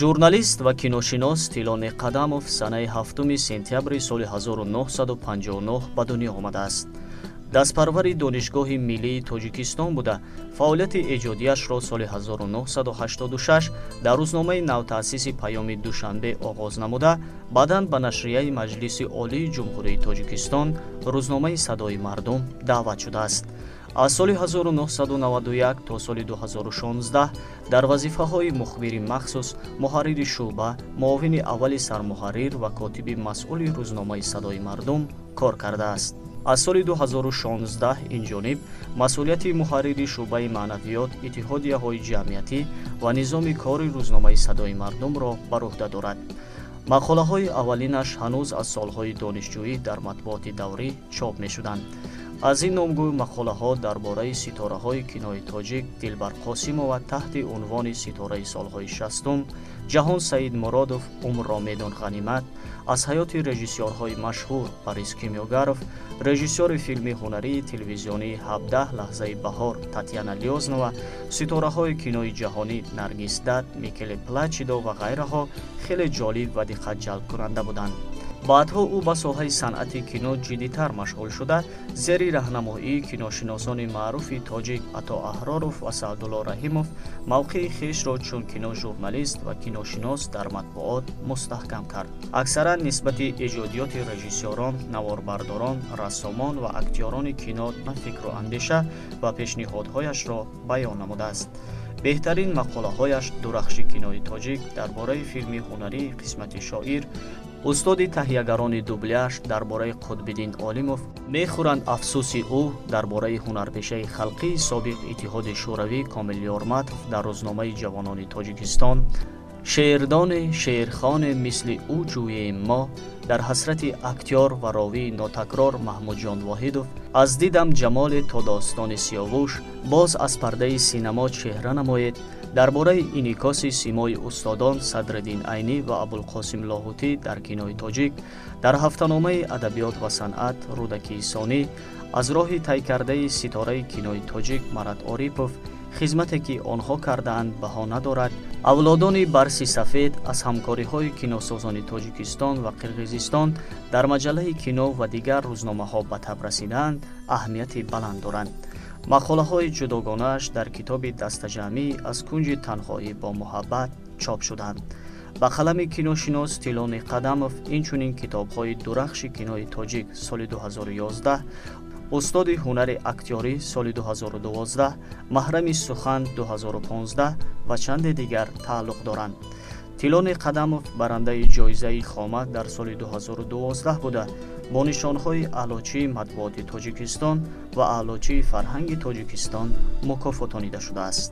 Журналист ва киношинос Тилло Неқадамов санаи 7 сентябри соли 1959 ба дунё омадааст. Дастпарвари Донишгоҳи миллии Тоҷикистон буда, фаъолияти эҷодияшро соли 1986 дар рӯзномаи навтаъсиси «Паёми Душанбе» оғоз намуда, баъдан ба нашрияи Маҷлиси Олии Ҷумҳурии Тоҷикистон, рӯзномаи «Садои мардум» даъват шудааст. Аз соли 1991 то соли 2016 дар вазифаҳои мухбири махсус, муҳаррири шӯъба, муовини аввали сармуҳаррир ва котиби масъули рӯзномаи «Садои мардум» кор кардааст. Аз соли 2016 инҷониб масъулияти муҳаррири шӯъбаи маънавиёт, иттиҳодияҳои ҷамъиятӣ ва низоми кори рӯзномаи «Садои мардум»-ро бар уҳда дорад. Мақолаҳои аввалинаш ҳанӯз аз солҳои донишҷӯӣ дар матбуоти даврӣ чоп мешуданд. Аз ин номгӯ мақолаҳо дар бораи ситораҳои кинои тоҷик Дилбар Қосимова таҳти унвони «Ситораи солҳои шастум», Ҷаҳон Саид Муродов «Умрро медон ғанимат», аз ҳаёти режиссёрҳои машҳур Борис Кимёгаров, режиссёри филми ҳунарии телевизионии «17 лаҳзаи баҳор» Татьяна Лёзнова, ситораҳои кинои ҷаҳонӣ Наргис Дат, Микеле Плачидо ва ғайраҳо хеле ҷолиб ва диққатҷалбкунанда буданд. Баъдҳо ӯ ба соҳаи санъати кино ҷиддитар машғул шуда, зери раҳнамоии киношиносони маъруфи тоҷик Ато Аҳроров ва Саъдулло Раҳимов мавқеи хешро чун киножурналист ва киношинос дар матбуот мустаҳкам кард. Аксаран нисбати эҷодиёти режиссёрон, наворбардорон, рассомон ва актёрони кино фикру андеша ва пешниҳодҳояшро баён намудааст. Беҳтарин мақолаҳояш «Дурахши кинои тоҷик», дар бораи филми ҳунарии «Қисмати шоир», устоди таҳиягарони дубляж, дар бораи Қутбиддин Олимов, «Мехӯранд афсӯси ӯ», дар бораи ҳунарпешаи халқии собиқ Иттиҳоди Шӯравӣ Комил Ёрматов дар рӯзномаи «Ҷавонони Тоҷикистон», «Шеърдоне, шеърхоне мисли ӯ ҷӯем мо», дар ҳасрати актёр ва ровии нотакрор Маҳмудҷон Воҳидов, «Аз дидам ҷамоле то достони Сиёвуш», «Боз аз пардаи синамо чеҳра намоед», дар бораи инъикоси симои устодон Садриддин Айнӣ ва Абулқосим Лоҳутӣ дар кинои тоҷик, дар ҳафтаномаи «Адабиёт ва санъат» Рӯдакии Сонӣ, аз роҳи тай кардаи ситораи кинои тоҷик Марат Орипов, «Хизмате ки онҳо кардаанд, баҳо надорад», «Авлодони барси сафед», аз ҳамкориҳои киносозони Тоҷикистон ва Қирғизистон дар маҷаллаи «Кино» ва дигар рӯзномаҳо ба таб расидаанд, аҳамияти баланд доранд. Мақолаҳои ҷудогонааш дар китоби дастаҷамъӣ «Аз кунҷи танҳоӣ бо муҳаббат» чоп шуданд. Ба қалами киношинос Тилло Неқадамов инчунин китобҳои «Дурахши кинои тоҷик» соли 2011, «Устоди ҳунари актёрӣ» соли 2012, «Маҳрами сухан» 2015 ва чанде дигар тааллуқ доранд. Тилло Неқадамов барандаи ҷоизаи «Хома» дар соли 2012 буда, бо нишонҳои Аълочии матбуоти Тоҷикистон ва Аълочии фарҳанги Тоҷикистон мукофотонида шудааст.